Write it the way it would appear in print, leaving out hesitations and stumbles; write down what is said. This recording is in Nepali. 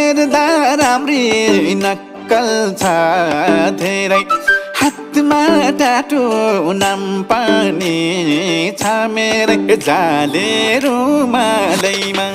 हेर्दा राम्री नक्कल छ धेरै हातमा टाटो नाम पानी छ मेरै जाले रुमालैमा